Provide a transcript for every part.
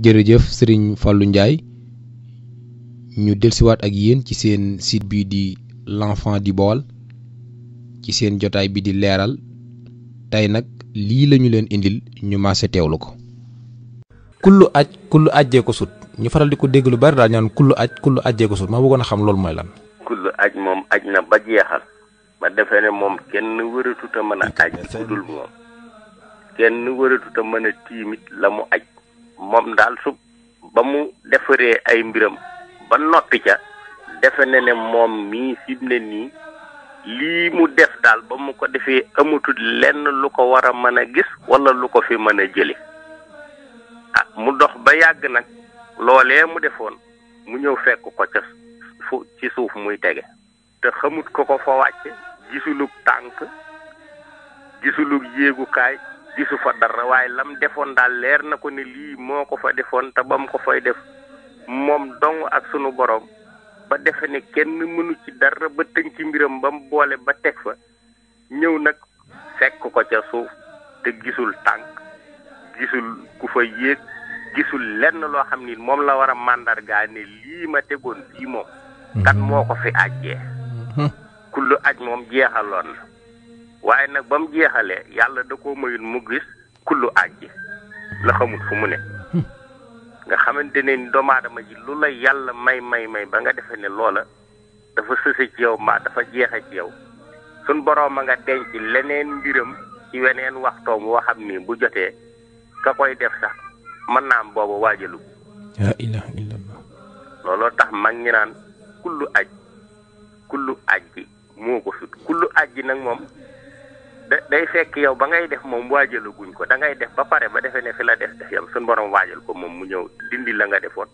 jërëjëf Serigne Fallou Ndiaye ñu dellusiwaat ak yéen ci seen site bi di l'enfant du Baol ci seen jotaay bi di leeral tey nag lii lañu leen indil ñu maase teewlu ko. kullu ajjee ko sut ñu faral di ko dégg lu bari daal ñaan kullu ajjee ko sut ma bëggoon a xam loolu mooy lan. kullu aj moom aj na ba jeexal ma defee ne moom kenn wëratut a mën a aj ku dul moom kenn wëratut a mën a tiimit la mu aj moom daal su ba mu defaree ay mbiram ba noppi ca defe ne ne moom mii fi mu ne nii lii mu def daal ba mu ko defee amatul lenn lu ko war a mën a gis wala lu ko fi mën a jële ah mu dox ba yàgg nag loolee mu defoon mu ñëw fekk ko ca ci suuf muy tege te xamut ko ko fa wàcce gisulug tànk gisulug yéegukaay gisu fa dara waaye lam defoon daal leer na ko ne lii moo ko fa defoon te ba mu ko fay def moom dong ak sunu borom ba defe ne kenn mënu ci dara ba tënk ci mbiram ba mu boole ba teg fa ñëw nag fekk ko ca suuf te gisul tànk gisul ku fa yéeg gisul lenn loo xam ni moom la war a màndargaa ne lii ma tegoon fii moom kan moo ko fi ajjee kullu aj moom jeexaloon na waaye nag ba mu jeexalee yàlla da koo mayul mu gis kullu aj ji la xamul fu mu ne nga xamante ne ni doomu aadama ji lu la yàlla may ba nga defee ne loola dafa sëse ci yow mbaa dafa jeexe ci yow sun boroom a nga denc leneen mbiram ci weneen waxtoom woo xam ni bu jotee ka koy def sax mën naa am boobu waajalu la ilaha illallah looloo tax mag ñi naan kullu aj ji moo ko sut kullu aj ji nag moom day fekk yow ba ngay def moom waajalu guñ ko da ngay def ba pare ba defee ne fi la def yam suñ borom waajal ko moom mu ñëw dindi la nga defoon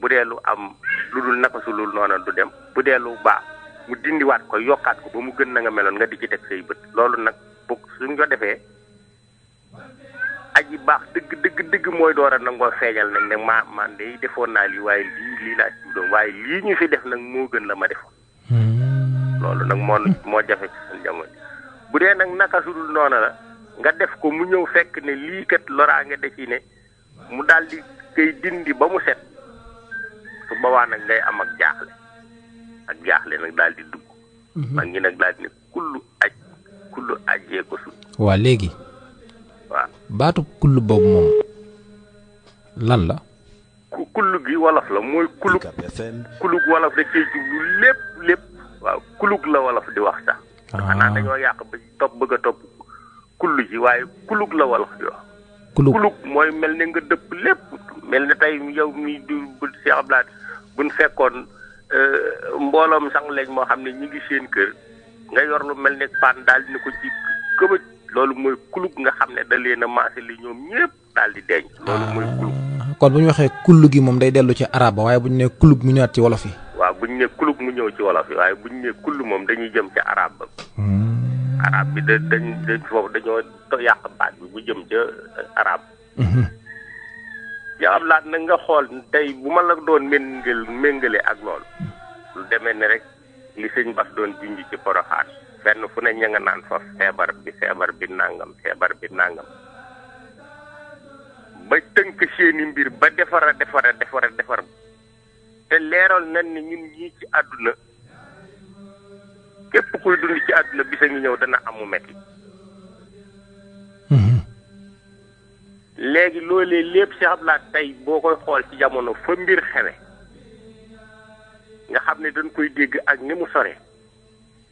bu dee lu am lu dul naka su lul noona du dem bu dee lu baax mu dindiwaat ko yokkaat ko ba mu gën na nga meloon nga di ci teg say bët loolu nag bu suñ ko defee aji baax dëgg mooy door a nangoo feeñal nag ne man de defoon naa lii waaye lii laa ci doon waaye lii ñu fi def nag moo gën la ma defoon loolu nag moo jafe ci suñ jamono bu dee nag naka su dul noona la nga def ko mu ñëw fekk ne lii kat loraa nga def ci ne mu daal di koy dindi ba mu set su boobaa nag ngay am ak jaaxle nag daal di dugg mag ñi nag daal di ne kullu ajjee ko sut waa léegi waaw baatu kullu boobu moom lan la kullu gi wolof la mooy kulug wolof da cee jublu lépp waaw kulug la wolof di wax sax xanaa dañoo yàq ba bëgg a topp kullu ji waaye kulug la wolof di wax kulug mooy mel ne nga dëpp lépp mel ne tey yow mi du Cheikh Abdoulaye buñ fekkoon mbooloom sax léegi moo xam ne ñi ngi seen kër nga yor lu mel ne paan daal dina ko ci këbëj loolu mooy kulug nga xam ne da leen a maase li ñoom ñëpp daal di denc loolu mooy kulug kon bu ñu waxee kullu gi moom day dellu ci arab ba waaye bu ñu nee kulub mu ñëwaat ci wolof yi waaw bu ñu nee kulub mu ñëw ci wolof yi waaye bu ñu nee kullu moom dañuy jëm ci arab ba arab bi dañ foofu dañoo yàq baat bi bu jëm ca arab ya am laat nag nga xool tey bu ma la doon méngale ak loolu lu demee ne rek li sëñ Bass doon junj ci Porokhane fenn fu ne ña nga naan fa feebar bi nangam ba tënk seeni mbir ba defar te leeral nañ ne ñun ñii ci àdduna képp kuy dund ci àdduna bisa ngi ñëw dana amu metti léegi loolee lépp Cheikh Abdoulaye tey boo koy xool ci jamono fa mbir xewe nga xam ne dañ koy dégg ak ni mu sore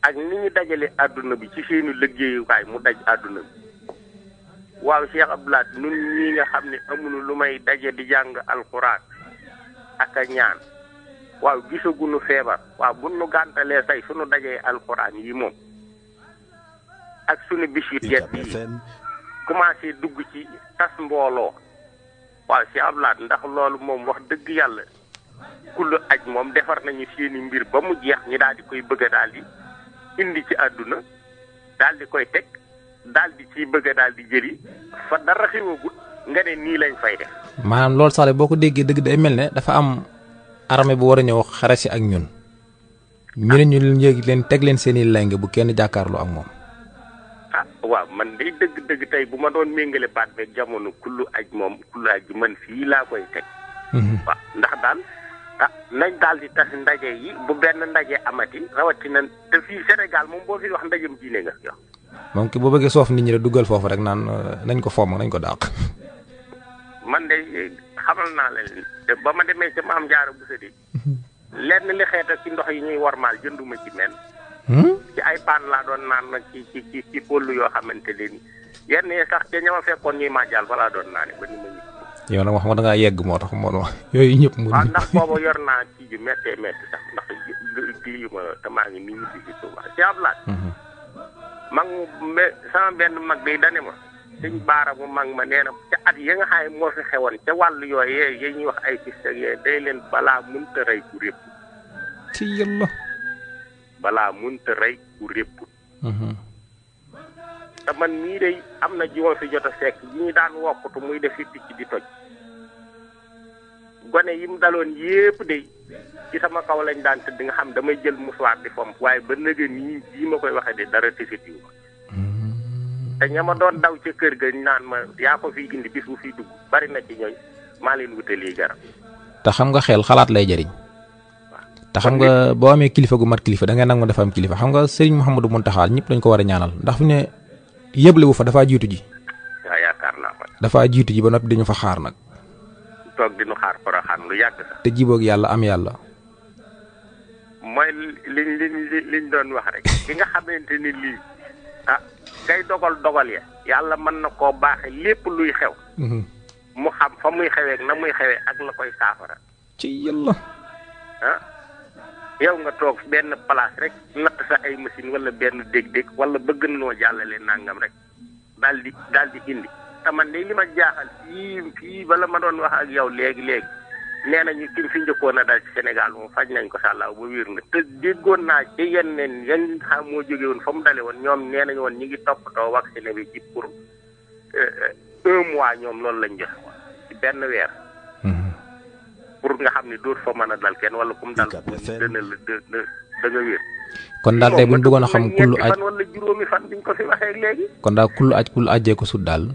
ak ni ñu dajale àdduna bi ci seeni liggéeyukaay mu daj àdduna bi waaw Cheikh Abdoulaye nun ñii nga xam ne amuñu lu may daje di jàng alxuraan ak a ñaan waaw gisaguñu feebar waaw bu nu gàntalee tey suñu dajee alxuraan yi moom ak suñu bis yu tedd yi commencé dugg ci tas mbooloo waaw Cheikh Abdoulaye ndax loolu moom wax dëgg yàlla kullu aj moom defar nañu seeni mbir ba mu jeex ñi daal di koy bëgg a daal di indi ci àdduna daal di koy teg daal di ciy bëgg a daal di jëli fa dara xewagut nga ne nii lañ fay def. maanaam loolu sax boo ko déggee dëgg day mel ne dafa am armée bu war a ñëw xare si ak ñun. ñu ne ñu leen yéeg leen teg leen seeni leng bu kenn jàkkaarloo ak moom. waaw man day dëgg tey bu ma doon méngale baat beeg jamono kullu aj ji man fii laa koy teg. waaw ndax daal nañ daal di tas ndaje yi bu benn ndaje amati rawatina te fii Sénégal moom boo fi wax ndajem diine nga yow. moom ki boo bëggee soof nit ñi rek duggal foofu rek naan nañ ko fomm nañ ko dàq. man de xamal naa leen ba ma demee ca maam Jaara bu sëdi lenn li xeeta ci ndox yi ñuy wormaal jënduma ci men ci ay paan laa doon naan nag ci pollu yoo xamante ne ni yenn yi sax ca ñama fekkoon ñuy màjjal fa laa doon naa ne ba ni ma ñi yow nag wax nga da ngaa yegg moo tax moo wax yooyu ñëpp mu waaw ndax booba yor naa ci ju méttee métti sax ndax kii yu ma te maa ngi nii ñibbi si Tuuba si ablaat mag sama benn mag day dane ma suñ baara mu mag ma nee na ca at ya nga xaay moo fi xewoon ca wàllu yooyu yi ñuy wax ay piste ak yooyu day leen balaa munta rey ku répp ci yàlla balaa munta rey ku répp te man mii day am na ji ma fi jot a fekk yi ñu daan wokkutu muy def fi picc di toj gone yi mu daloon yépp day ci sama kaw lañ daan tëdd nga xam damay jël musuwaar di fomp waaye ba nëgë nii jii ma koy waxee de dara tisitiw ma te ñama doon daw ca kër ga naan ma yaa ko fiy indi bis bu fiy dugg bari na ci ñooñ maa leen wutali garab te xam nga xel xalaat lay jariñ te xam nga boo amee kilifa gu mat kilifa da ngay nangu dafa am kilifa xam nga Serigne Mouhamadou Mountakha ñëpp dañ ko war a ñaanal ndax fu ne yëblewu fa dafaa jiitu ji waaw yaakaar naa ko dafaa jiitu ji ba noppi dañu fa xaar nag toog di nu xaar Porokhane lu yàgg sax te jiboog yàlla am yàlla mooy liñ doon wax rek ki nga xamante ni lii kay dogal ya yàlla mën na koo baaxe lépp luy xew mu xam fa muy xewee na muy xewee ak la koy saafara ci yàlla yow nga toog benn place rek natt sa ay machine wala benn dég-dég wala bëgg noo jàllale nangam rek daal di indi te man de li ma jaaxal fii bala ma doon wax ak yow léegi nee nañu ki fi njëkkoon a dal ci Sénégal moom faj nañ ko sàllaaw ba wér na te déggoon naa ci yenn yan xam moo jóge woon fa mu dale woon ñoom nee nañu woon ñi ngi toppatoo vacciné bi ci pour 1 mois ñoom loolu lañ joxe woon ci benn weer pour nga xam ne dootu fa mën a dal kenn wala kum dal dana la da nga wér kon daal tey bu ñu bëggoon a xam kullu aj fan wala juróomi fan biñ ko fi waxee léegi kon daal kullu ajjee ko sut daal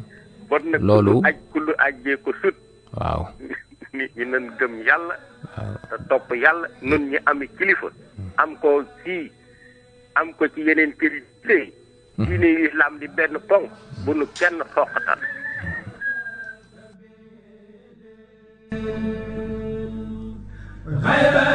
bon nag loolu kullu ajjee ko sut waaw nit ñi nañ gëm yàlla te topp yàlla nun ñi ami kilifa am ko fii am ko ci yeneen kër yi léegi diine islam di benn ponk bu nu kenn xoqatal غير